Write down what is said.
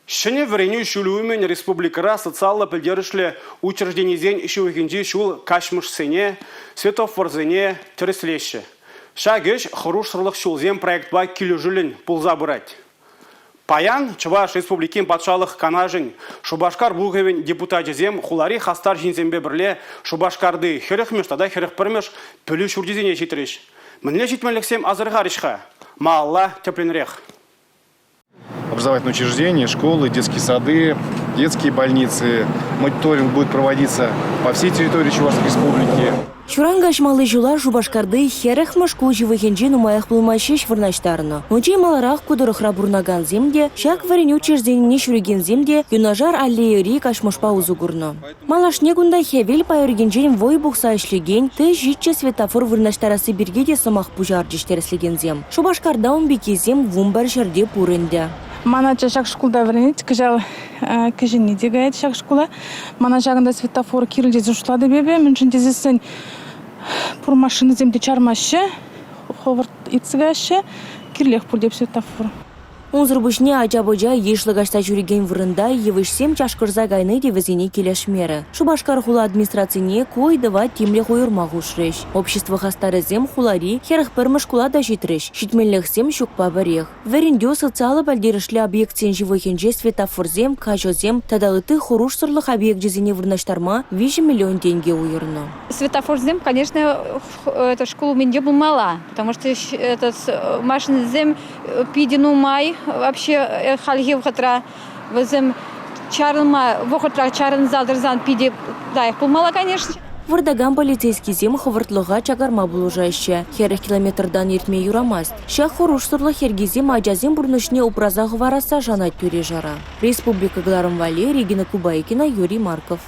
Ҫӗнӗ вӗренӳ ҫулӗ умӗн республикӑра социаллӑ пӗлтерӗшлӗ учрежденисен ҫывӑхӗнчи ҫул каҫмӑшсене, светофорсене тӗрӗслеҫҫӗ. Ҫак ӗҫ «Хӑрушсӑрлӑх ҫулсем» проектпа килӗшӳллӗн пулса пырать. Паян Чӑваш Республикин Патшалӑх Канашӗн Шупашкар Пухӑвӗн депутачӗсем хулари хастар ҫынсемпе пӗрле Шупашкарти 40-мӗш тата 41-мӗш пӗлӳ ҫурчӗсене ҫитрӗҫ. Мӗнле ҫитменлӗхсем асӑрхарӗҫ-ха? Малалла тӗплӗнрех. Образовательные учреждения, школы, детские сады, детские больницы. Мониторинг будет проводиться по всей территории Чувашской Республики. Ҫуран каҫмалли ҫула Шупашкарти 40-мӗш шкул ҫывӑхӗнче нумаях пулмасть ҫеҫ вырнаҫтарнӑ. Унччен маларах ку тӑрӑхра пурӑнакансем те, ҫак вӗренӳ учрежденине ҫӳрекенсем те юнашар аллейӑри каҫмӑшпа усӑ курнӑ. Малашне кунта хӗвел пайӑркинчен вӑй пухса ӗҫлекен Т-ҫиччӗ светофор вырнаҫтарасси пирки те сӑмах пуҫарчӗҫ тӗрӗслекенсем. Шупашкарта ун пеккисем 11 ҫӗрте пур ӗнтӗ. Ман ача ҫак шкулта вӗренет, кӑҫал кӗҫӗнни те каять ҫак шкула. Мана ҫакӑнта светофор кирлӗ тесе шутлатӑп эпӗ, мӗншӗн тесессӗн пур машинӑсем те чармаҫҫӗ, хӑвӑрт иртсе каяҫҫӗ. Кирлех пуль теп светофор. Унсӑр пуҫне ача-пӑча йышлӑ каҫса ҫӳрекен вырӑнта йывӑҫсем чашкӑрса кайни те вӗсене килӗшмерӗ. Шупашкар хула администрацине ку ыйтӑва тимлӗх уйӑрма хушрӗҫ. Общество хастарӗсем хулари 41-мӗш шкула та ҫитрӗҫ. Ҫитменлӗхсем ҫукпа пӗрех. Вӗрентӳ, социаллӑ пӗлтерӗшлӗ объектсен ҫывӑхӗнче светофорсем, каҫӑсем тата ытти хӑрушсӑрлӑх объекчӗсене вырнаҫтарма 3 миллион тенкӗ уйӑрнӑ. Светофорсем, конечно, это шкул умӗнче пулмалла, потому что этот машинӑсем питӗ нумай вообще хальхи вӑхӑтра вӗсем чарӑнма вӑхӑтра чарӑнса тӑрсан питӗ лайӑх пулмалла, конечно. Выртакан полицейскисем хӑвӑртлӑха чакарма пулӑшаҫҫӗ. 40 километртан иртме юрамасть. Ҫак хӑрушсӑрлӑх йӗркисем ачасен пурнӑҫне упраса хӑварасса шанать тӳре-шара. Республика кӑларӑм валли Регина Кубайкина, Юрий Марков.